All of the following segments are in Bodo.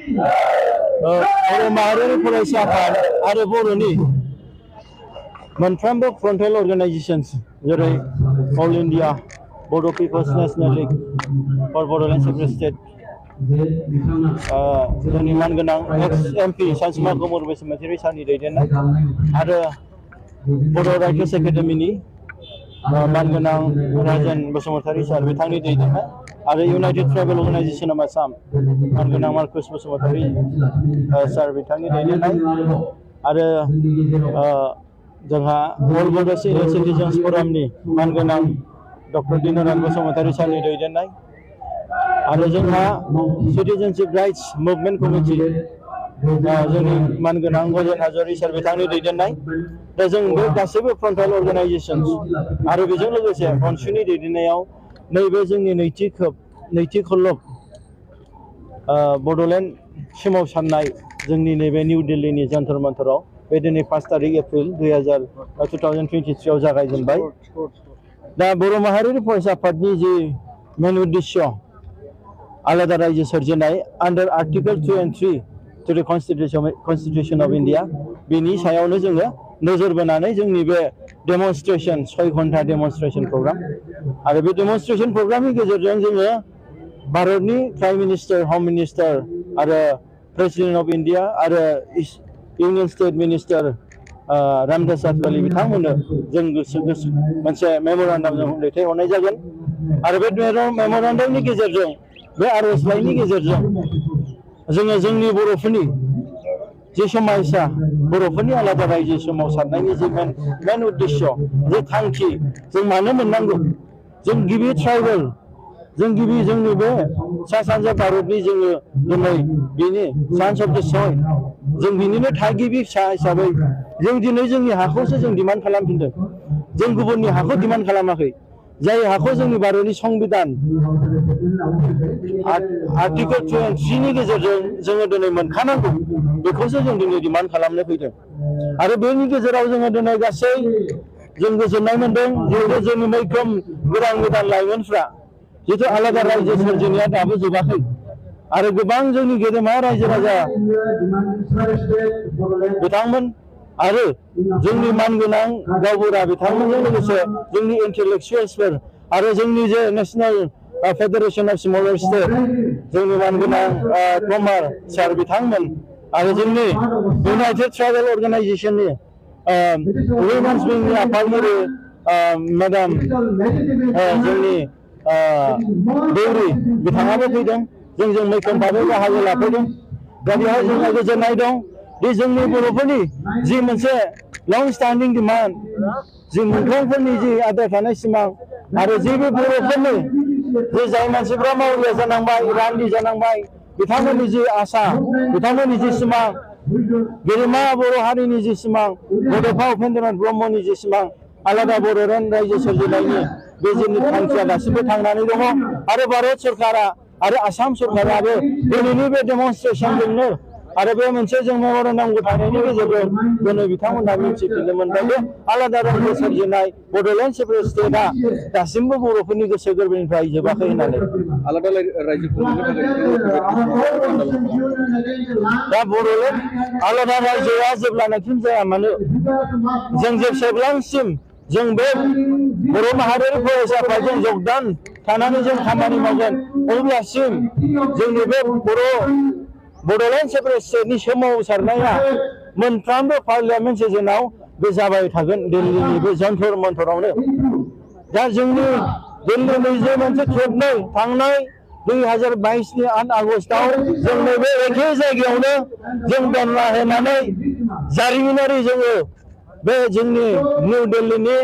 बर' माहारियारि फरायसा आफाद आरो बर'नि मोनफ्रोमबो फ्रन्टेल अर्गानाइजेशन्स जेरै all India Bodo' peoples national league for Bodoland separate state जोंनि मानगोनां एक्स एमपि सानसुमा गुमुर बसुमतारी सारनि दैदेननाय आरो बर' राइटार्स एकाडेमिनि मानगोनां राजेन बसुमतारी सार बिथांनि दैदेननाय आरो United tribal organisation of Assam मानगोनां मार्कास बसुमतारी सार बिथांनि दैदेननाय आरो जोंहा अल बड' सिनियर सिटिजेन्स फरामनि मानगोनां डक्टर दिनराम बसुमतारी सारनि दैदेननाय आरो जोंहा सिटिजेनशिप राइट्स मुभमेन्ट कमिटि जोंनि मानगोनां गजेन हाज'वारी सार बिथांनि दैदेननाय दा जों बे गासैबो फ्रन्टेल अर्गानाइजेशन्स आरो बेजों लोगोसे बनसुनि दैदेननायाव नैबे जोंनि नैथि खल्लब बड'लेण्ड सोमावसारनाय जोंनि नैबे निउ दिल्लीनि जन्तर मन्तराव बे दिनै 5 तारिख एप्रिल 2023 जागायजेनबाय दा बर' माहारियारि फरायसा आफादनि जि मेन उद्देश्य आलादा रायजो सोरजिनाय आन्डार आर्टिकल 2 and 3 टु द कन्स्टिटिउसन अफ इन्डिया बेनि सायावनो जोङो नोजोर बोनानै जोंनि बे डेमनस्ट्रेशन 6 घन्टा डेमनस्ट्रेशन प्रग्राम आरो बे डेमनस्ट्रेशन प्रग्रामनि गेजेरजों जोङो भारतनि प्राइम मिनिस्टार हम मिनिस्टार आरो प्रेसिडेन्ट अफ इन्डिया आरो union state minister Ramdas Athawale बिथांमोननो जों मोनसे मेम'रेन्डाम जों दैथायहरनाय जागोन आरो बे मेम'रेन्डामनि गेजेरजों बे आर'जलाइनि गेजेरजों जोङो जोंनि बर'फोरनि जे समायसा बर'फोरनि आलादा रायजो सोमावसारनायनि जे मेन उद्देश्य जे थांखि जों मानो मोननांगौ जों गिबि ट्राइबेल जों गिबि जोंनि बे सा सानजा भारतनि जोङो दिनै बेनि सान्स अफ द सयल जों बिनिनो थागिबि फिसा हिसाबै जों दिनै जोंनि हाखौसो जों डिमान्ड खालामफिनदों जों गुबुननि हाखौ डिमान्ड खालामाखै जाय हाखौ जोंनि भारतनि संबिधान आर्टिकल 2 and 3 नि गेजेरजों जोङो दिनै मोनखानांगौ बेखौसो जों दिनै डिमान्ड खालामनो फैदों आरो बेनि गेजेराव जोङो दिनै गासै जों गोजोननाय मोनदों जिहेतु जोंनि मैखोम गोदान लाइमोनफ्रा जिहेतु आलादा रायजो सोरजिनाया दाबो जोबाखै आरो गोबां जोंनि गेदेमा रायजो राजा बिथांमोन आरो जोंनि मानगोनां गावबुरा बिथांमोनजों लोगोसे जोंनि इन्टेलेक्चुवेल्सफोर आरो जोंनि जे national Federation of smaller state जोंनि मानगोनां कमार सार बिथांमोन आरो जोंनि इउनाइटेड ट्राइबेल अर्गानाइजेशननि वुमेन्स विंनि आफादगिरि मेडाम जोंनि देउरि बिथाङाबो फैदों जोंजों मैखोम भाबै बाहागो लाफैदों दा बेवहाय जोंहा गोजोननाय दं दि जोंनि बर'फोरनि जि मोनसे लं स्टेन्डिं डिमान्ड जि मुंख्लंफोरनि जि आद्रा थानाय सिमां आरो जेबो बर'फोरनि जे जाय मानसिफ्रा मावरिया जानांबाय रान्दि जानांबाय बिथांमोननि जि आसा बिथांमोननि जि सिमां गेदेमा बर' हारिनि जि सिमां बड'फा उपेन्द्रनाथ ब्रह्मनि जि सिमां आलादा बड'लेण्ड रायजो सोरजिनायनि बे जोंनि थांखिया दासिमबो थांनानै दङ आरो भारत सरकारा आरो आसाम सरकाराबो दिनैनि बे डेमनस्ट्रेशनजोंनो आरो बे मोनसे जों मेम'रेन्डाम गथायनायनि गेजेरजों दिनै बिथांमोनहा मिथिफिननो मोनबाय जे आलादा रायजो सोरजिनाय बड'लेण्ड सेपारेट स्टेटआ दासिमबो बर'फोरनि गोसो गोरबोनिफ्राय जोबाखै होननानै आलादा रायजो दा बड'लेण्ड आलादा रायजोआ जेब्लानाखि जाया मानो जों जेसेबांसिम जों बे बर' माहारियारि फरायसा आफादजों जगदान थानानै जों खामानि मावगोन अब्लासिम जोंनि बे बड'लेण्ड सेपारेट स्टेटनि सोमावसारनाया मोनफ्रोमबो पार्लियामेन्ट सेसनाव बे जाबाय थागोन दिल्लीनि बे जन्तर मन्तरावनो दा जोंनि दिल्लीनि जे मोनसे खेबनै थांनाय 2022नि 8 आगस्टआव जों नैबे एखे जायगायावनो जों दानना होनानै जारिमिनारि जोङो बे जोंनि निउ दिल्लीनि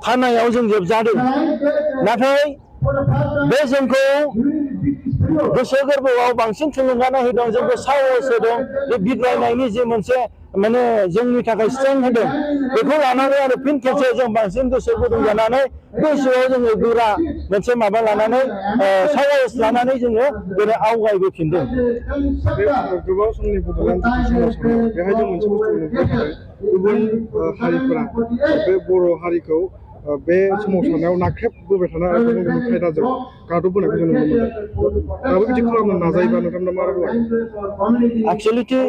थानायाव जों जोबजादों नाथाय बे जोंखौ गोसो गोरबोआव बांसिन थुलुंगानाय होदों जोंखौ साहस होदों बे बिग्रायनायनि जे मोनसे माने जोंनि थाखाय स्ट्रेंथ होदों बेखौ लानानै आरो फिन खेबसे जों बांसिन गोसो गुदुं जानानै गोसोआव जोङो गोरा मोनसे माबा लानानै साहस लानानै जोङो दिनै आवगायबोफिनदों गोबाव समनि बड'लेण्ड सोमावसारनाय बेहाय जों मोनसे बुस्थु नुनो गुबुन हारिफोरा बे बर' हारिखौ बे सोमावसारनायाव नाख्रेबबोबाय थानाय गुबुन गुबुन खायदाजों गादबबोनायखौ जों नुनो मोनदों दाबो बिदि खालामनो नाजायोबा नोंथांमोना मा राव लायो एक्चुअलिटी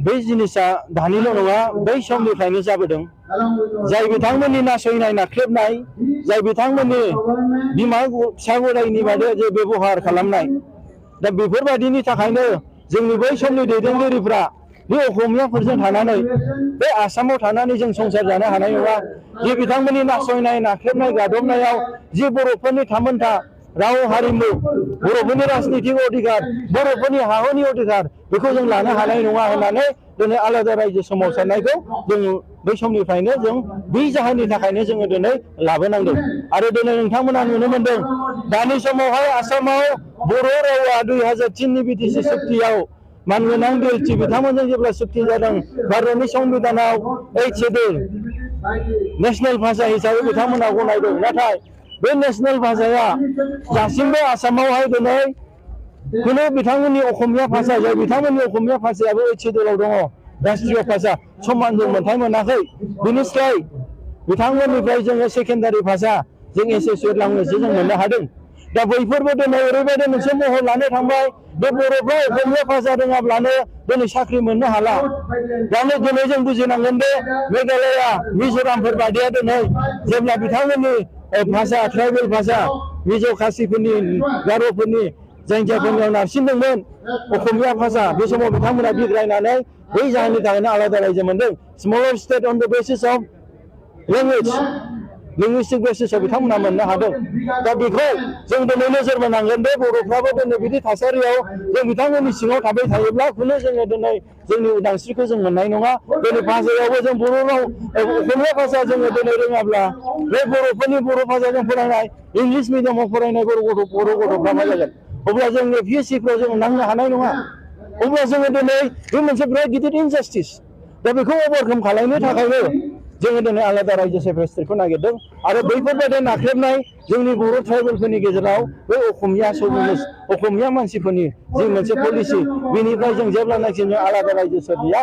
बै जिनिसा दानिल' नङा बै समनिफ्रायनो जाबोदों जाय बिथांमोननि नासयनाय नाख्रेबनाय जाय बिथांमोननि बिमा फिसा गदायनि बादै जे बेबहार खालामनाय दा बेफोरबायदिनि थाखायनो जोंनि बै समनि दैदेनगिरिफ्रा बे असमियाफोरजों थानानै बे आसामाव थानानै जों संसार जानो हानाय नङा जे बिथांमोननि नासयनाय नाख्रेबनाय गादबनायाव जे बर'फोरनि थामोनथा राव हारिमु बर'फोरनि राजनितिक अधिकार बर'फोरनि हाहुनि अधिकार बेखौ जों लानो हानाय नङा होननानै दिनै आलादा रायजो सोमावसारनायखौ जों बै समनिफ्रायनो जों बै जाहोननि थाखायनो जोङो दिनै लाबोनांदों आरो दिनै नोंथांमोना नुनो मोनदों दानि समावहाय आसामाव बर' रावा 2003नि बिटिसि सुक्तियाव मानगोनां बिएलटि बिथांमोनजों जेब्ला सुक्ति जादों भारतनि संबिधानाव 8 शेड्युल नेशनेल भाषा हिसाबै बिथांमोना गनायदों नाथाय बे नेशनेल भाषाया दासिमबो आसामावहाय दिनै कुनु बिथांमोननि असमिया भाषा जाय बिथांमोननि असमिया भाषायाबो 8 शेड्युलाव दङ राष्ट्रीय भाषा समानजों मोनथाय मोनाखै बिनिफ्राय बिथांमोननिफ्राय जोङो सेकेन्डारि भाषा जों एसोसिएट लैंग्वेज जों मोननो हादों दा बैफोरबो दिनै ओरैबायदि मोनसे महर लानो थांबाय बे बर'फ्रा असमिया भाषा रोङाब्लानो दिनै साख्रि मोननो हाला दानो दिनै जों बुजिनांगोन दे मेघालया मिज'रामफोर बायदिया दिनै जेब्ला बिथांमोननि भाषा ट्राइबेल भाषा मिज' खासिफोरनि गार'फोरनि जायफोरनियाव नारसिनदोंमोन असमिया भाषा बे समाव बिथांमोना बिग्रायनानै बै जाहोननि थाखायनो आलादा रायजो मोनदों smaller state on the basis of language linguistic बेसिसआव बिथांमोना मोननो हादों दा बेखौ जों दिनै नोजोर बोनांगोन दे बर'फ्राबो दिनै बिदि थासारियाव जों बिथांमोननि सिङाव थाबाय थायोब्ला खुनु जोङो दिनै जोंनि उदांस्रिखौ जों मोननाय नङा दिनै भाषायावबो जों बर' राव असमिया भाषा जोङो दिनै रोङाब्ला बे बर'फोरनि बर' भाषाजों फरायनाय इंलिस मिडियामाव फरायनाय बर' गथ'फ्रा मा जागोन अब्ला जों पिएचसिफ्राव जों नांनो हानाय नङा अब्ला जोङो दिनै बे मोनसे बिराद गिदिर इनजास्टिस दा बेखौ अभारकाम खालामनो थाखायनो जोङो दिनै आलादा रायजो सेपारेट स्टेटखौ नागिरदों आरो बैफोरबायदि नाख्रेबनाय जोंनि बर' ट्राइबेलफोरनि गेजेराव बे असमिया मानसिफोरनि जि मोनसे पलिसि बेनिफ्राय जों जेब्लानाखि जों आलादा रायजो सोरजिया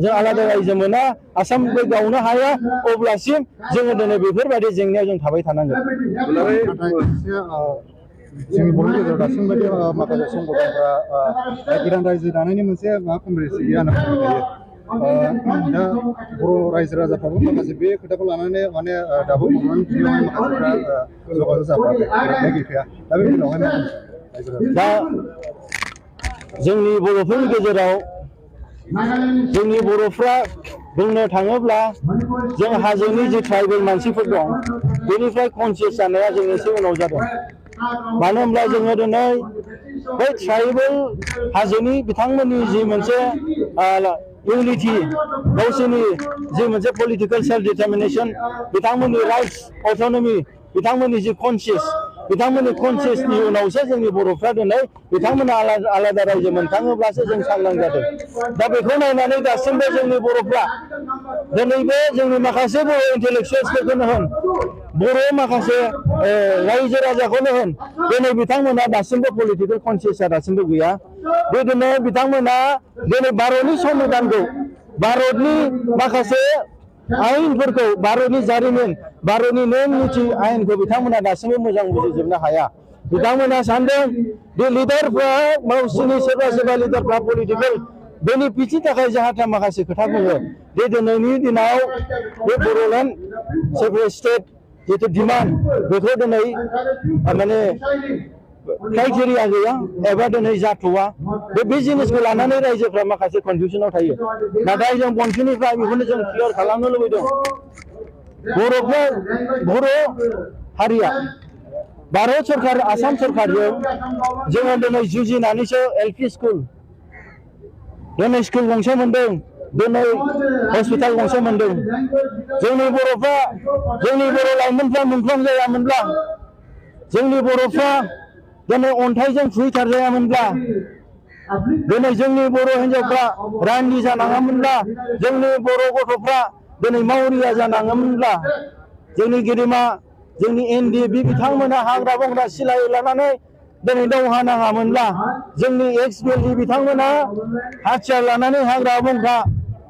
जों आलादा रायजो मोना आसामखौ गावनो हाया अब्लासिम जोङो दिनै बेफोरबायदि जेंनायाव जों थाबाय थानांगोन जोंनि बर' गेजेराव दासिमबायदि माखासे संगठनफ्रा गोदान रायजो दानायनि मोनसे कनफारेन्स जानो थायो दा बर' रायजो राजाफ्राबो माखासे बे खोथाखौ लानानै माने दाबो बर'नि माखासेफ्रा जगाजग जाफाखै गैखाया दा बे दिनावहाय दा जोंनि बर'फोरनि गेजेराव जोंनि बर'फ्रा बुंनो थाङोब्ला जों हाजोनि जि ट्राइबेल मानसिफोर दं बेनिफ्राय कनसियास जानाया जों एसे उनाव जादों मानो होनब्ला जोङो दिनै बै ट्राइबेल हाजोनि बिथांमोननि जि मोनसे इउनिटि गावसोरनि जि मोनसे पलिटिकेल सेल्फ डिटारमिनेशन बिथांमोननि राइट्स अट'नमि बिथांमोननि जि बिथांमोननि कनसियासनि उनावसो जोंनि बर'फ्रा दिनै बिथांमोना आलादा रायजो मोनखाङोब्लासो जों सांग्रां जादों दा बेखौ नायनानै दासिमबो जोंनि बर'फ्रा दिनैबो जोंनि माखासे बर' इन्टेलेक्सुयेल्सफोरखौनो होन बर' माखासे रायजो राजाखौनो होन दिनै बिथांमोना दासिमबो पलिटिकेल कनसियासआ दासिमबो गैया दिनै बिथांमोना दिनै भारतनि संबिधानखौ भारतनि माखासे आयेनफोरखौ भारतनि जारिमिन भारतनि नेम निथि आयेनखौ बिथांमोना दासिमबो मोजां बुजिजोबनो हाया बिथांमोना सानदों बे लिडारफ्रा गावसोरनि सोरबा लिडारफ्रा पलिटिकेल बेनिफिटनि थाखाय जाहाथे माखासे खोथा बुङो बे दिनैनि दिनाव बे बर'लेण्ड सेपारेट स्टेट जितु डिमान्ड बेखौ दिनै माने क्राइटेरिया गैया एबा दिनै जाथ'वा बे जिनिसखौ लानानै रायजोफ्रा माखासे कनफिउसनाव थायो नाथाय जों बन्धुनिफ्राय बेखौनो जों क्लियार खालामनो लुबैदों बर' हारिया भारत सरकार आसाम सरकारजों जोङो दिनै जुजिनानैसो एलपि स्कुल दिनै स्कुल गंसे मोनदों दिनै हस्पिटाल गंसे मोनदों जोंनि बर'फ्रा जोंनि बर' लाइमोनफ्रा मुंख्लं जायामोनब्ला जोंनि बर'फ्रा दिनै अन्थाइजों खुबैथार जायामोनब्ला दिनै जोंनि बर' हिन्जावफ्रा रान्दि जानाङामोनब्ला जोंनि बर' गथ'फ्रा दिनै मावरिया जानाङामोनब्ला जोंनि गेदेमा जोंनि एनडिएफबि बिथांमोना हाग्रा बंग्रा सिलाय लानानै दिनै दावहा नाङामोनब्ला जोंनि एक्स-बिएलटि बिथांमोना हाथियार लानानै हाग्रा बंग्रा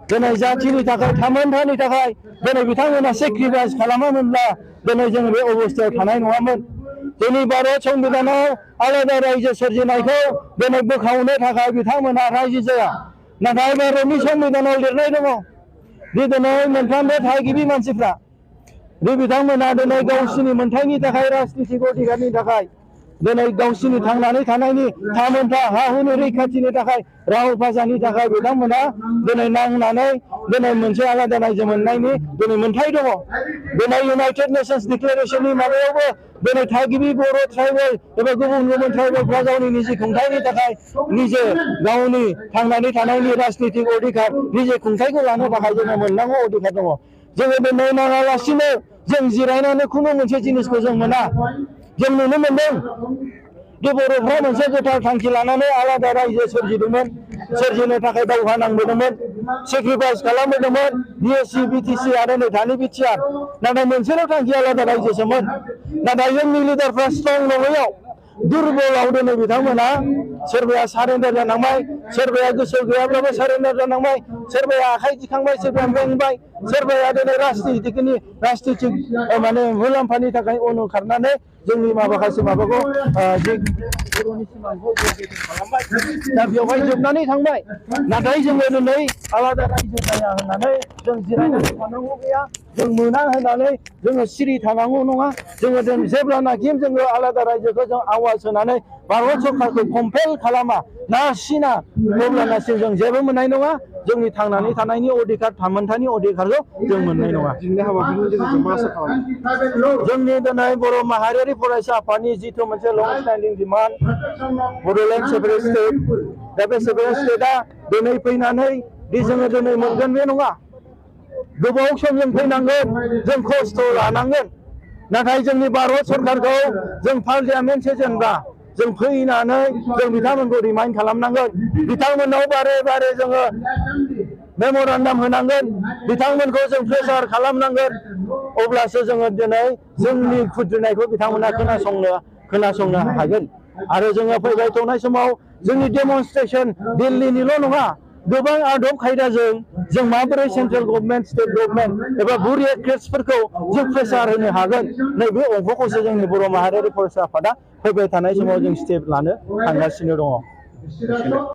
दिनै जाथिनि थाखाय थामोनथानि थाखाय दिनै बिथांमोना सेक्रिफाइस खालामामोनब्ला दिनै जों बे अबस्थायाव थानाय नङामोन जोंनि भारत संबिधानाव आलादा रायजो सोरजिनायखौ दिनै बोखावनो थाखाय बिथांमोना राजि जाया नाथाय भारतनि संबिधानाव लिरनाय दङ दि दिनै मोनफ्रोमबो थागिबि मानसिफ्रा दि बिथांमोना दिनै गावसिनि मोनथायनि थाखाय राजनितिक अधिकारनि थाखाय दिनै गावसिनि थांनानै थानायनि थामोनथा हा हुनि रैखाथिनि थाखाय राव भाषानि थाखाय बिथांमोना दिनै नांनानै दिनै मोनसे आलादा रायजो मोननायनि दिनै मोनथाय दङ दिनै इउनाइटेड नेशन्स डिक्लेरेशननि माबायावबो दिनै थागिबि बर' ट्राइबेल एबा गुबुन गुबुन ट्राइबेलफ्रा गावनि निजे खुंथायनि थाखाय निजे गावनि थांनानै थानायनि राजनितिक अधिकार निजे खुंथायखौ लानो थाखाय जोङो मोननांगौ अधिकार दङ जोङो दिनै नाङालासिनो जों जिरायनानै खुनु मोनसे जिनिसखौ जों मोना जों नुनो मोनदों दि बर'फ्रा मोनसे गोथार थांखि लानानै आलादा रायजो सोरजिनो थाखाय दावहा नांबोदोंमोन सेक्रिफाइस खालामबोदोंमोन बिएससि बिटिसि आरो नै दानि बिटिआर नाथाय मोनसेल' थांखि आलादा रायजोसोमोन नाथाय जोंनि लिडारफ्रा स्ट्रं नङैयाव दुरबलाव दिनै बिथांमोना सोरबाया सारेन्डार जानांबाय सोरबाया गोसो गैयाब्लाबो सारेन्डार जानांबाय सोरबाया आखाइ दिखांबाय सोरबाया मेंबाय सोरबाया दिनै राजनितिक माने मुलाम्फानि थाखाय उन खारनानै जोंनि माखासे माबाखौ बर'नि सिमांखौ खालामबाय दा बेवहाय जोबनानै थांबाय नाथाय जोङो दिनै आलादा रायजो जाया होननानै जों जिरायनानै थानांगौ गैया जों मोना होननानै जोङो सिरि थानांगौ नङा जोङो जेब्लानाखि जोङो आलादा रायजोखौ जों आवाज होनानै भारत सरकारखौ कम्पेल खालामा नारसिना अब्लानासिम जों जेबो मोननाय नङा जोंनि थांनानै थानायनि अधिकार थामोनथानि अधिकारखौ जों मोननाय नङा जोंनि दिनै बर' माहारियारि फरायसा आफादनि जिथु मोनसे लं स्टेन्डिं डिमान्ड बड'लेण्ड सेपारेट स्टेट दा बे सेपारेट स्टेटआ दिनै फैनानै दि जोङो दिनै मोनगोन बे नङा गोबाव सम जों फैनांगोन जों खस्थ' लानांगोन नाथाय जोंनि भारत सरकारखौ जों पार्लियामेन्ट सेसनब्ला जों फैनानै जों बिथांमोनखौ रिमाइन्ड खालामनांगोन बिथांमोननाव बारे बारे जोङो मेम'रेन्डाम होनांगोन बिथांमोनखौ जों प्रेसार खालामनांगोन अब्लासो जोङो दिनै जोंनि खुद्रिनायखौ बिथांमोना खोनासंनो हागोन आरो जोङो फैबाय थानाय समाव जोंनि डेमनस्ट्रेसन दिल्लीनिल' नङा गोबां आदब खायदाजों जों माबोरै सेन्ट्रेल गभर्नमेन्ट स्टेट गभर्नमेन्ट एबा बुरिएक्ट्रेट्सफोरखौ जों प्रेसार होनो हागोन नैबे अंकखौसो जोंनि बर' माहारियारि फरायसा आफादा फैबाय थानाय समाव जों स्टेप लानो थांगासिनो दङ।